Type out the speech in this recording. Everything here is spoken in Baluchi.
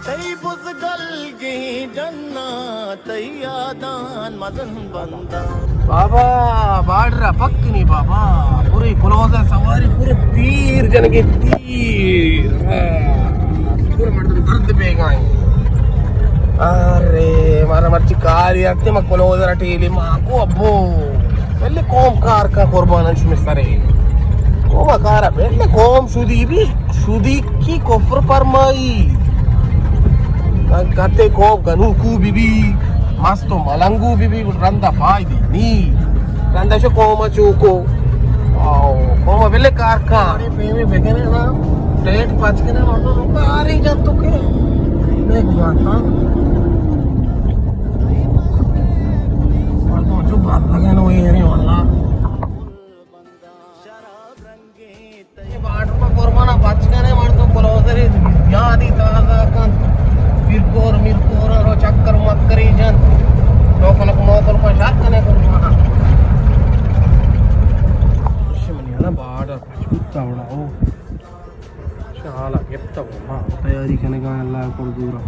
تئی بزگلگیں ڈنا، تئی یادان مزن بنداں۔ بابا، بارڈر ءَ پک نی بابا، پوری کلوز ءَ سواری، پورے تیر جنگے، تیر۔ ہاں، پورے مردم درد بیگائیں۔ ارے، مارا مرچی کاری رکھتے، ما کلوز ءَ ٹیلی ما کو ابو۔ بلے قوم کار کا قربان شمے سرے۔ قوم کارا بلے قوم شدی بی، شدی کی کفر پرمائی۔ کتے قوم گنوکو بی بی، مست و ملنگو بی بی، رندا فائدی نی۔ رندا شو قوم چوکو۔ آؤ، قوم بلے کار کا۔ پیمے بکنے نا، ریٹ پچ کنے نا، تو کاری جب تو کے۔ دیکھ بات، ہاں۔ مردم چو بد لگے نو، اے نی واللہ۔ اے بارڈر پہ قربان بچ کنے، مردم بلوزر یادی تازہ کن۔ پیرکور میرکور رو چکر مکری جن۔ نوکل کو موکل کو شر کنے قربان۔ منی نا بارڈر پچ کتا وڑا او۔ شالا گپتا ما تیاری کنے گا اللہ کو دورا۔